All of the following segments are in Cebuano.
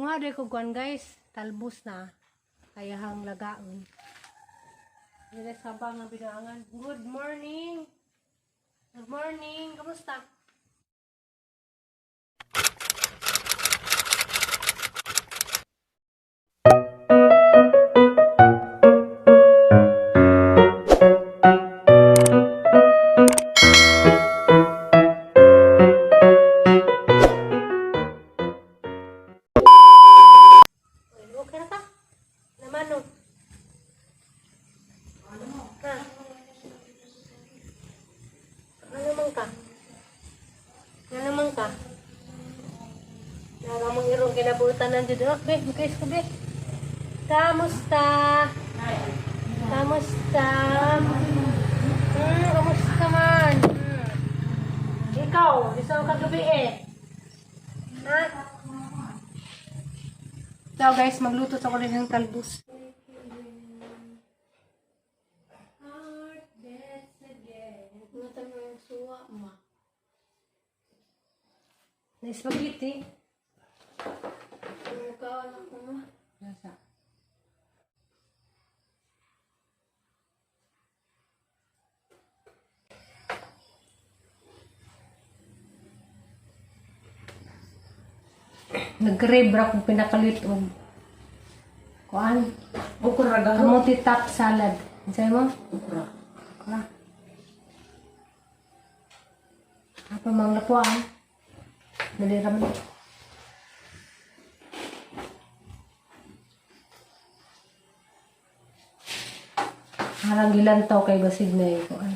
Munga di ko kuan, guys, talbos na. Kaya hang lagaon. Dire sa nga binuangan. Good morning. Good morning. Kamusta? Okay na ka? Naman no. Ha? Ano man ka? Ano man ka? Nagamong irong kinabutan ng dito. Oh, be, guys ko be. Kamusta? Kamusta? Kamusta man? Ikaw, isang kagabi eh. Ha? So guys, magluto sa ko rin ng talbos. Heart beats again. Natang suwa ma. Na spaghetti. Mukha na ko ma. Nasa. Nag-crave ra kong pinakalit og kuan. Okra gaho. Kamote top salad. Unsay mo? Okra. Okra. Apa mang lapuan? Dali ra man. Harang gilantaw kay basig na kuan.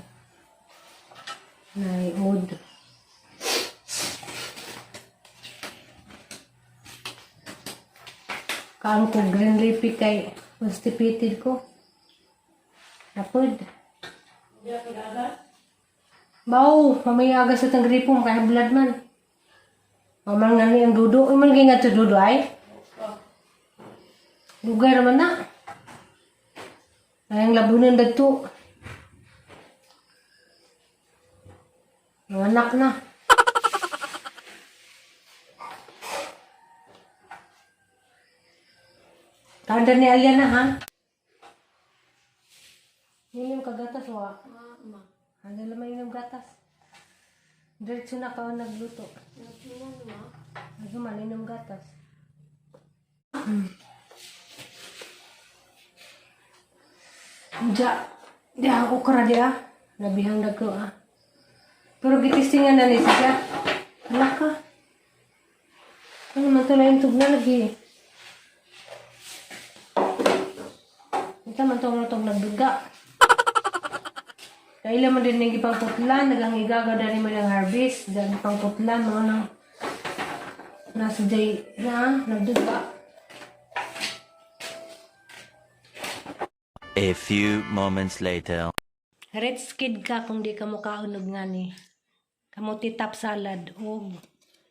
Na ud. Kaan ko green leafy kay constipated ko. Napod. Bao, mamaya aga sa tang gripo, kaya blood man. Mamang nani ang dudo. Iman kay nga to dudo ay? Dugay raman na. Ay, ang labunan dagto. Ang anak na. Tanda ni Alia na ha. Nilim ka gatas wa. Ma ma. Ano lang mainom gatas? Diretso na ka nagluto. Nagsuman ma. Ano man inom gatas? Ja, di ako okra di ah. Nabihang dagko ah. Pero gitistingan na ni siya. Hala ka. Ano man to lain tugna lagi. Ito man tong tong nagduga. Kaila man din yung gipangputlan, nagangigaga dani man ang harvest, dahil pangputlan, mga nang nasa jay na, nagduga. A few moments later. Rich kid ka kung di ka mukaon og ngani. Kamote top salad og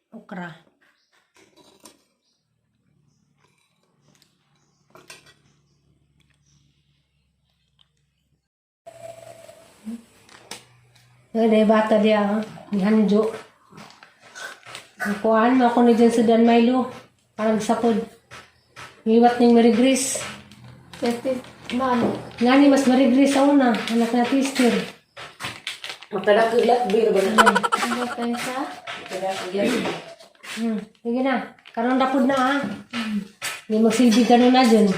okra. Ay, bata diya, ni Hanjo. Ang kuhaan mo ako ni dyan sa Dan Milo. Parang sapod. Ngiwat ning Mary Grace. Tete man. Ngani mas Mary Grace sa una. Anak na tister. Matalakig beer ba na? Ano tayo sa? Matalakig yan. Sige na. Karon rapod na ah. Hindi magsilbi ka nun na dyan.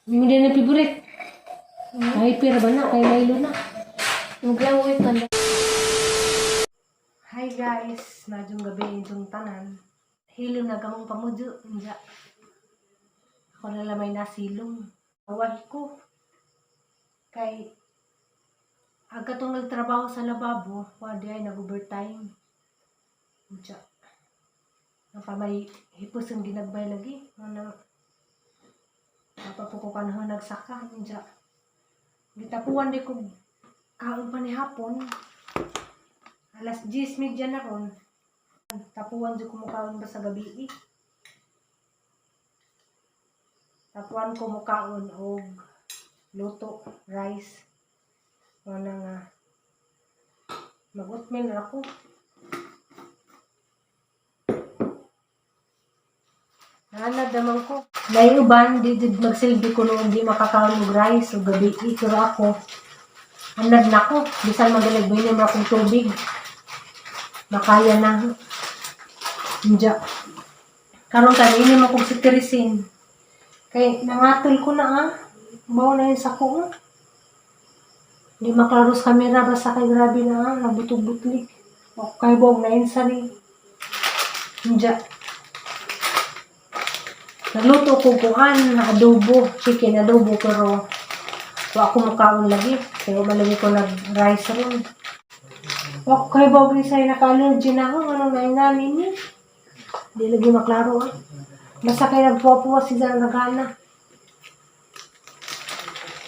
Hindi mo din ang favorite. Ay, pira ba na? Kay Milo na. Maglawoy ka na. Hi guys! Madyong gabi itong tanan. Hilom na kamong pamudyo. Inja. Ako na lamay nasilong. Away ko. Kay aga tong nagtrabaho sa lababo, wadi ay nag-overtime. Inja. Napamay hipos ang ginagbay lagi. Ano, napapukukan ho nagsaka. Inja. Gitapuan di ko kaon pa ni hapon. Alas 10:30 na ron. Tapuan di kumukaon ba sa gabi eh. Tapuan ko mukaon og luto, rice. Wala nga. Mag-oatmeal ra ko. Anad naman ko. Naiuban, di jud magsilbi ko noong di makakaon og rice o gabi. Pero ako, anad na ko. Bisan magalag ba yun akong tubig. Makaya na. Inja. Karon kay ini mo kong cetirizine. Kay nangatol ko na ah. Bawa na yun sa ko. Ah. Di maklaro sa kamera basta kay grabe na ah. Nabutog-butlik. O kay bog na yun sa ni. Inja. Nagluto ko kuan adobo, chicken adobo pero wa ko mukaon lagi. Kaya malagi ko nag rice ron. Wa ko kay bog ni say naka-allergy na ako anong naingani ni. Di lagi maklaro ah. Basta kay nagpuwa-puwa si Zan nagana.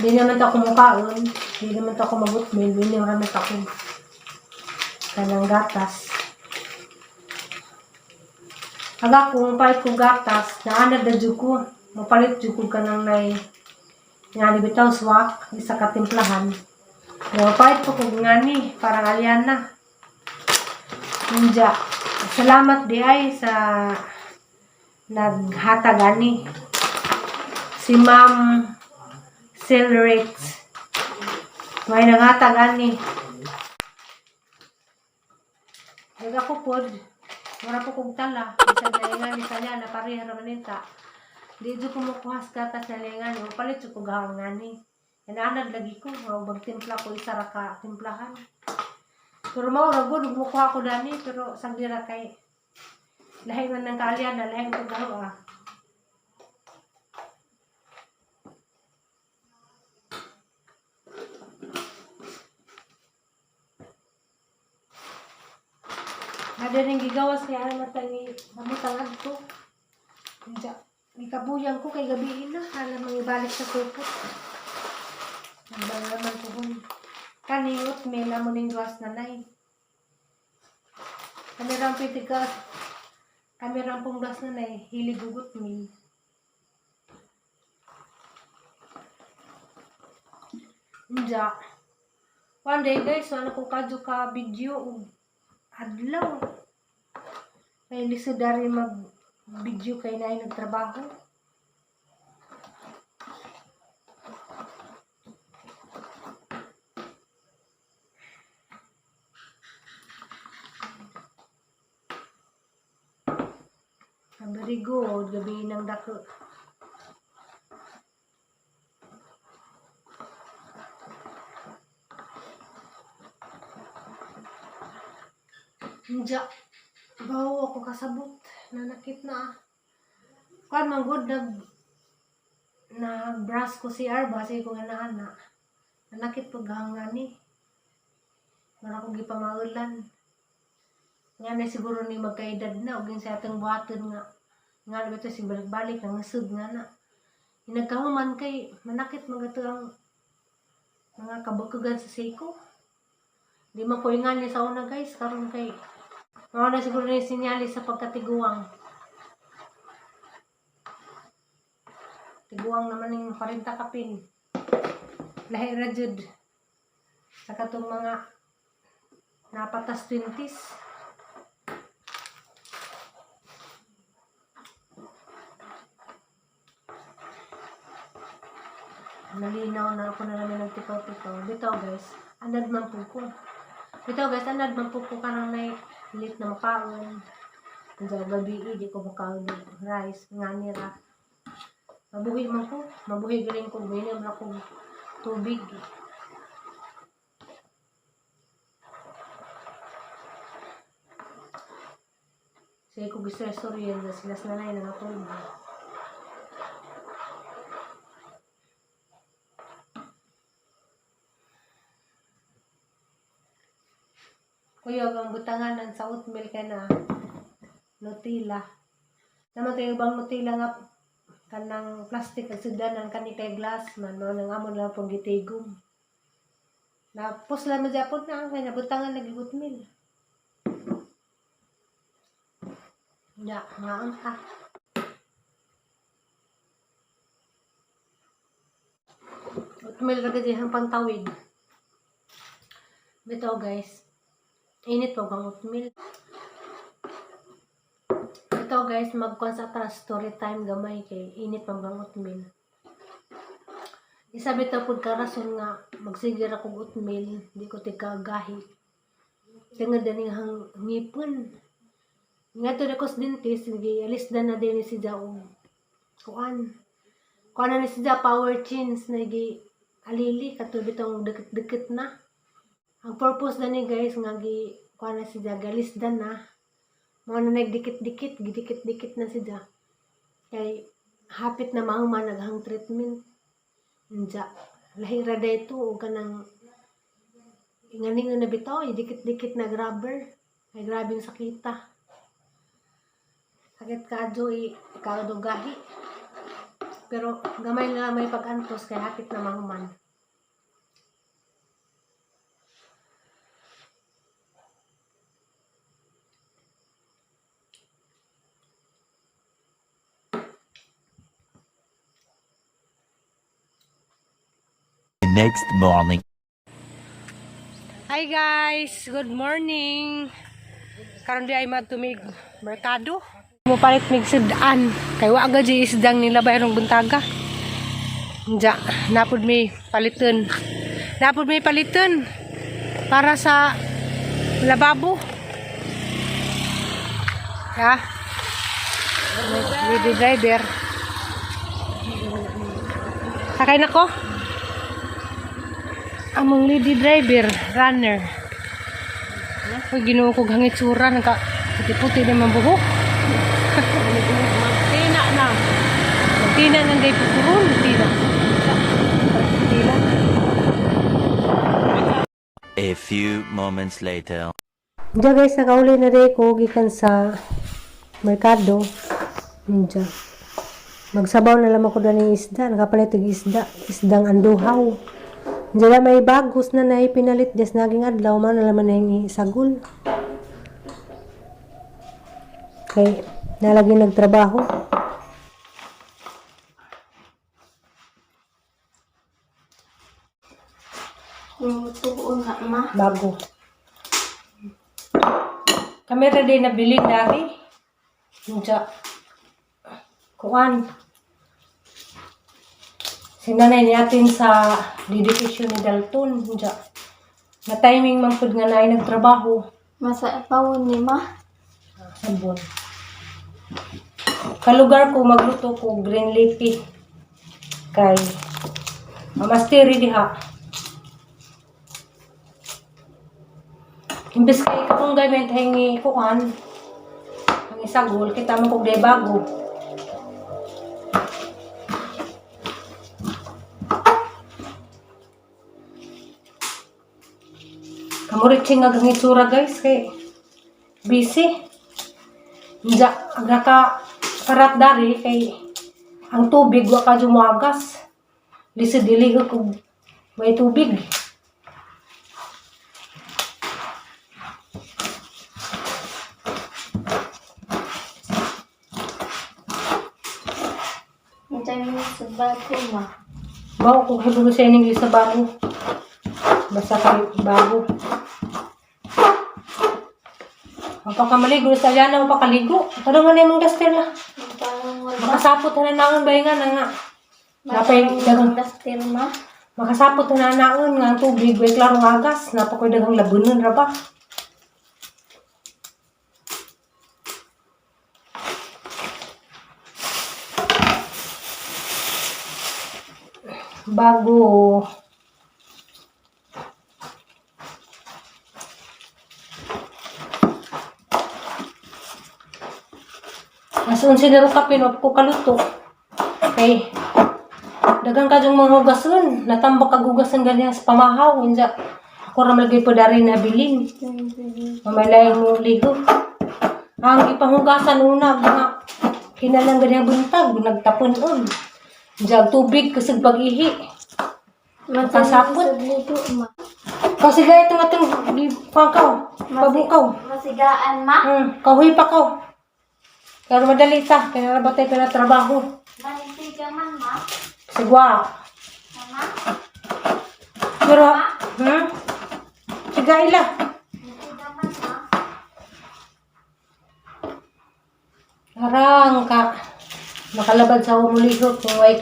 Di naman ta kumukaon. Di naman ta kumabutmil. Di naman ta ko kanang gatas. Aga ko, mapalit ko gatas, naanad na jud ko. Mapalit jud ko kanang nay ngani bitaw swak, isa ka timplahan. Mapalit ko kog ngani, parang alyana. Ninja. Salamat di ay sa naghatag ani. Si Ma'am Silrix. May naghatag ani. Daga ko pod. Wala po kong tala. Bisag nalingan ni kanya na pareha raman nita. Di jud ko mukuha sa gatas na lingan. Palit jud ko gahong ngani. Inaanad lagi ko. Nga magtimpla ko isa ra ka timplahan. Pero mao ra gud mukuha ko dani pero sagdi ra kay lahi man ng kaalyan na lahi ko gaho ah. Ada rin gigawas kaya ano matang namutang adto. Diya, gikabuyang ko kay gabi na hala mangibalik sa supot. Nagdang naman ko hun. Kaningot may namo ning duwas na nay. Kami rang pitikas. Kami rang pong duwas na nay. Hilig ugot mil. Diya. One day guys, ano ko kadyo ka video og adlaw. Kay lisod dari mag video kay naay nagtrabaho. Very good. Gabi ng dako. Nja. Bawo ako kasabot. Nanakit na ah. Kuan man good nag nag brush ko si Arba sa ko nga na. Nanakit pag hangani. Wala ko gipamaulan. Nga na siguro ni magkaedad na ug sa atong buhaton nga nga ba ito sing balik-balik ang ngasud nga na. Nagkahuman kay manakit magato ang mga kabukugan sa siko. Di man ko ingali sa una guys karon kay mao na siguro ni sinyalis sa pagkatiguang. Tiguang naman yung 40 kapin. Lahi ra jud sa katong mga napatas 20s. Nalinaw na ako na namin nagtikaw-tikaw. Bitaw guys, anad man po ko. Bitaw guys, anad man po ko kanang nay lit na makaon. Sa gabi, di ko makaon og rice, ngani ra. Mabuhi man ko, mabuhi galing ko, minom na ko tubig. Sige ko gusto sorry yan, sila sa nanay na natulog. Kuyog ang butanganan sa oatmeal kay na Nutella. Naman tayo bang Nutella nga kanang plastic ang sudanan kani kay glass man mao nang amon lang pong gitigom. Napos lang mo japon na kay nabutangan lagi oatmeal. Ya, ngaon ka. Oatmeal ra gid ang pantawid. Bitaw guys. Init po ang oatmeal. Ito bitaw guys, magkuan sa atras story time gamay kay init man bang oatmeal. Isa bitaw pud ka rason nga magsige ra kog oatmeal, di ko tigkagahi. Tungod daning hang ngipon. Nga to ko sa dentist, gialis na na din si og kuan. Kuan na ni siya power chains na gi alili kato bitong dikit-dikit na. Ang purpose na ni guys nga gi kuan na siya galis na. Mao na nagdikit-dikit, gidikit-dikit na siya. Kay hapit na mahuman naghang treatment. Unja, lahi ra dayto og kanang inganingon na bitaw, idikit-dikit na grabber. Ay grabeng sakita. Sakit kadyo i gahi. Pero gamay na lang may pag-antos kay hapit na mahuman. The next morning. Hi guys, good morning. Karon di ay matumig merkado. Mo palit mig sudan kay wa gud isdang nila bayrong buntaga. Nja, napud mi paliton. Napud mi paliton para sa lababo. Ha? Baby driver. Sakay na ko. Among lady driver, runner. Uy, Ginoo ko hangitsura nagka puti-puti naman buhok. Tina na. Tina nang day puturon, tina. Tina. A few moments later. Diya guys, nakauli na rin ko gikan sa merkado. Diya. Magsabaw na lang ako doon ng isda. Nakapalit og isda. Isdang anduhaw. Diya na may bagos na na pinalit des naging adlaw. Man na laman na yung isagol. Kay nalagi nagtrabaho. Tuon na ma. Bago. Kami ra din nabili dari. Unsa? Kuan. Sinanay natin sa dedication ni Dalton. Unsa? Na timing man pud nga naay nagtrabaho. Masa pawon ni ma. Sabon. Kalugar ko magluto ko green leafy. Kay mamastiri diha. Imbes kay kapunggay may tahingi kuan. Ang isagol kita mo kog day bago. Kamurit nga ang itsura guys kay busy. Nja, aga ka karat dari kay ang tubig wa ka jumuagas. Lisod dili ko kung may tubig. Unsa mi sa bago ma. Bawo kung hibulo sa ining sa bago. Basta kay bago. Mapakamaligo sa yana mapakaligo. Pero nga na imong duster la. Parang wala. Makasapot na naon ba nga na nga. Napay dagang Duster ma. makasapot na naon nga ang tubig way klarong agas napakoy daghang labunon ra ba. Bago As unsi na ro kapin ko kaluto. Kay daghang kadyong mga hugason, natambak kag hugasan ganiya sa pamahaw unsa. Ako ra malagay po dari nabilin. Mamalay mo ligo. Ang ipahugasan una mga kinalang ganyan buntag nagtapon on. Diyan tubig kasig pag-ihi. Makasapot. Ligo ma. Kasi gaya itong atong pangkaw, pabukaw. Masigaan ma. Kahoy pa kaw. Pero madali ta, kaya na ba tayo pinatrabaho? Manisiga man ma. Sigwa. Mama. Pero, Siga ila. Manisiga man ma. Arang ka. Makalabad sa umuligo kung way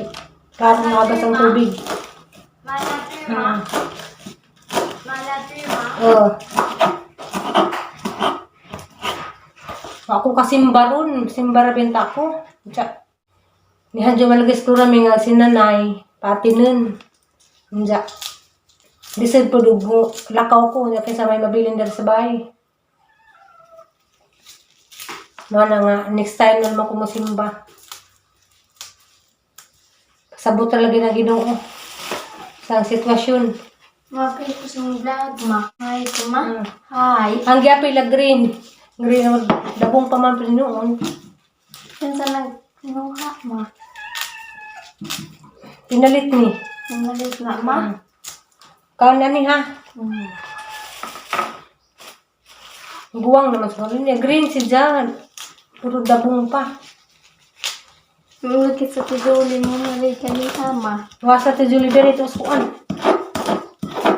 karong nakabas ang tubig. Malapir, ma. Malapir, ma. Oo. Ako kasimba ron. Simba ra binta ko. Diya. Nihan dyan malagis ko rami nga sinanay. Pati nun. Diya. Lisod po dugo. Lakaw ko. Diya kaysa may mabilin dali sa bahay. Mana nga, next time na naman ko masimba. Pasabot talaga na Ginoo sa sitwasyon. Mapil ko sa vlog, ma. Hi ko, ma. Mm. Hi. Ang giapil la green. Green ang dabong pa man pud noon. Yan sa nagkinuha, ma. Pinalit ni. Nangalit na, ma. Kaon na ni ha. Mm. Buwang naman sa niya. Green si Jan. Puro dabong pa. Nulagit sa tijuli mo, maray kanita, ma. Wasa te Julie Berry ito suan.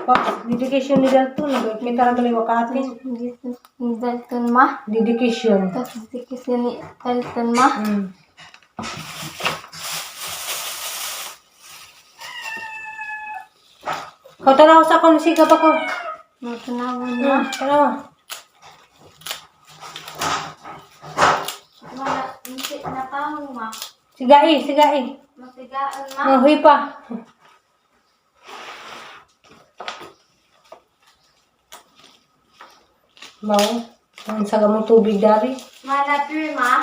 Pa, dedication ni Dalton. May tarang gali wakatin. Dalton, ma. Dedication. Tapos dikis ni Dalton, ma. Kau tanaw sa kon siga pa ko. Matanawan, ma. Tanaw. Wala, hindi na pa, ma. Sigai, sigai. Masigaan, ma. Oh, huy pa. Mau, ang sa gamong tubig dari. Malapir, ma.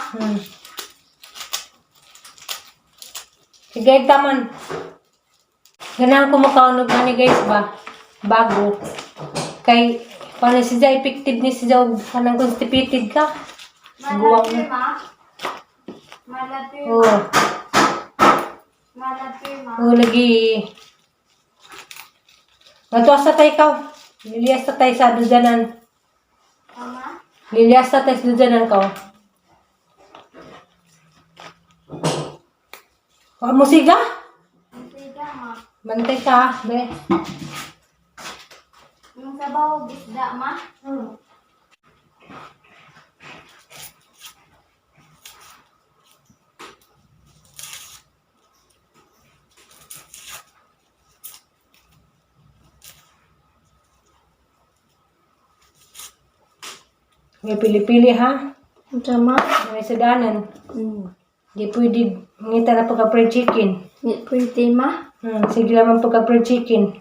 Sige, taman. Ganahan ko makaunog ani guys ba? Bago. Kay, paano si Zay, effective ni si Zay, kanang constipated ka. Guwang Malapir, na. ma. Malapir, ma. Oo. Malapir, ma. Oo, lagi. Matuwas na tayo ikaw. Lilias na tayo sa dudanan. Tama? Lilias na tayo sa dudanan ko. Wa mo siga? Masiga, ma. Bantay ka, be. Yung sabaw, isda, ma. May pili-pili ha. Tama? May sudanan. Mm. Di pwede ngita na pagka fried chicken. Hindi pwede, ma. Sige lamang pagka fried chicken.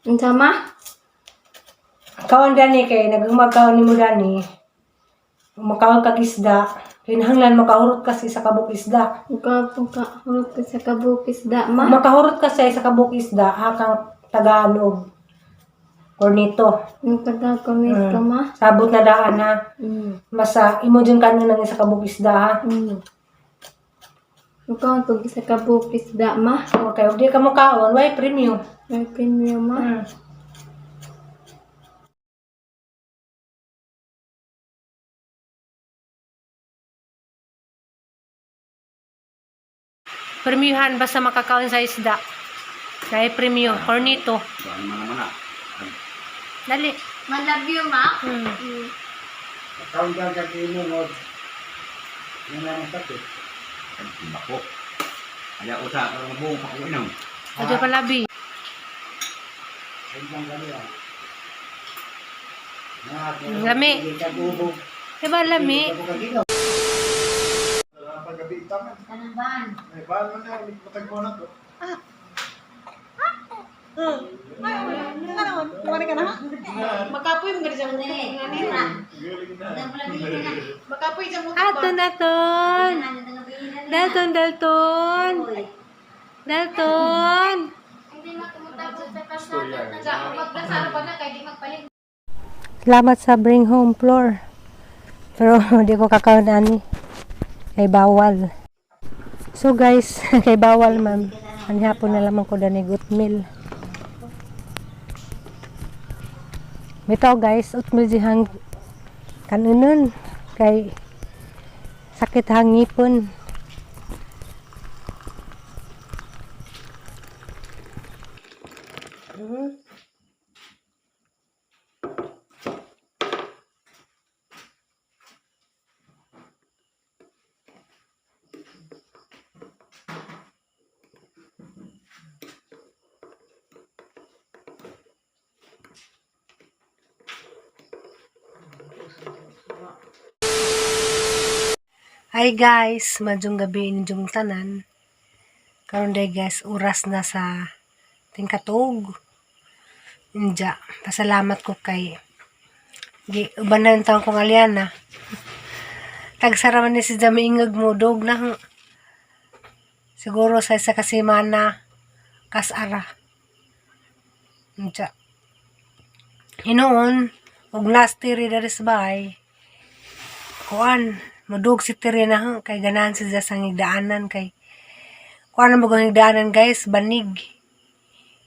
Tama? Kaon dani kay nagumakaon nimo dani. Makaon kag isda. Kinahanglan makahurot ka sa isa ka buok isda. Ka hurot ka sa kabuk isda, ma. Makahurot ka sa isa ka buok isda akang tagaan og kornito. Yung taga ka, ma. Sabot na daan ha. Basta imo jud kanon ng isa ka buok isda ha. Ikaw ang sa kabuk isda, ma. Okay, ug di ka mokaon, way premium. May premium, ma. Premiuhan basta makakaon sa isda. Dahil premium, cornito. Saan man naman ah. Dali. Malove you, ma. Kaon ka kag inom og yung lang sakit. Bako. Kaya usa ka nga buong pa ko inom. Adyo palabi. Ayun lang kami ah. Na, Lami. Kag ubo. Diba lami? Kag inom. Paggabi taman. May bahan man na, matagpo na to. Aton, aton. Dalton, Dalton. Dalton. Hindi makumutapos sa kasada. Magdasaro pa na, kaya di magpalit. Salamat sa bring home floor. Pero di ko kakaon ani. Kay bawal. So guys, kay bawal ma'am. Ani hapon na lamang ko dani oatmeal. Bitaw guys, oatmeal dihang kanunon kay sakit hang ngipon. Hi guys, maayong gabii inyong tanan. Karon day guys, oras na sa tingkatuog. Inja, pasalamat ko kay gi ubanan taon kong Aliana. Tagsara man ni si Jami ingag mo dog na siguro sa isa ka semana kasara. Inja. Hinuon, og last tiri diri sa bahay, kuan, mudug si Tiri na ha, kay ganahan siya sa higdaanan kay kuan na magong higdaanan guys, banig.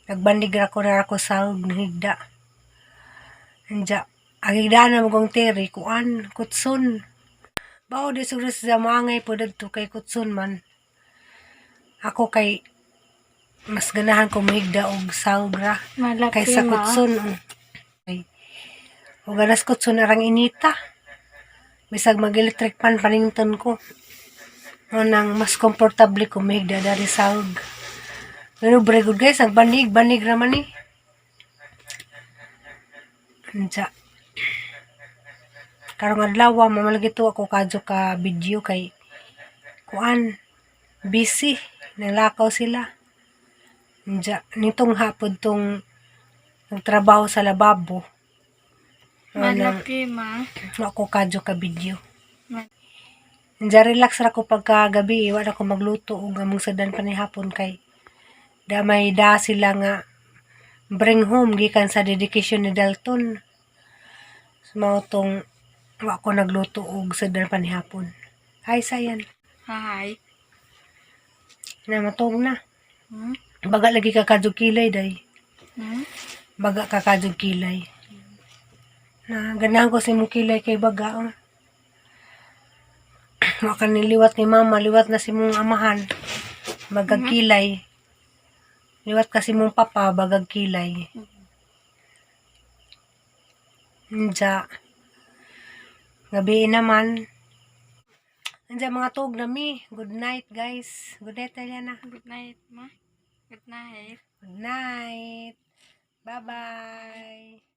Nagbanig ra ko na ako sa higda. Anja, ang higdaanan magong Tiri, kuan, kutsun. Bao di siguro siya maangay po dadto kay kutsun man. Ako kay mas ganahan ko mahigda og sahog ra Malaki kaysa kutsun. Ay. O ganas kutsun arang inita. Bisag mag-electric pan panington ko. Nang mas komportable ko mahigda dari sahog. Pero very good guys, ang banig, banig raman eh. Unsa. Karong adlaw, mamalagi to ako kadyo ka video kay kuan busy nalakaw sila. Unsa nitong hapon tong nagtrabaho sa lababo. Ano, Malaki ma. ako kadyo ka video. Unsa relax ra ko pagka gabi, wala ko magluto og among sadan pa ni hapon kay damay da sila nga bring home gikan sa dedication ni Dalton. So, mao tong wa ko nagluto og sadan pa ni hapon. Hi, sayan. Hi. Na matong na. Hmm? Baga lagi ka kadyo kilay day. Hmm? Baga ka kadyo kilay. Na ganahan ko sa imong kilay kay baga. Oh. Wa ka niliwat ni mama, liwat na si mong amahan. Bagag kilay. Liwat kasi mong papa, bagag kilay. Nja. Gabi naman. Nja mga tug na mi. Good night guys. Good night, Eliana. Good night ma. Good night. Good night. Bye-bye.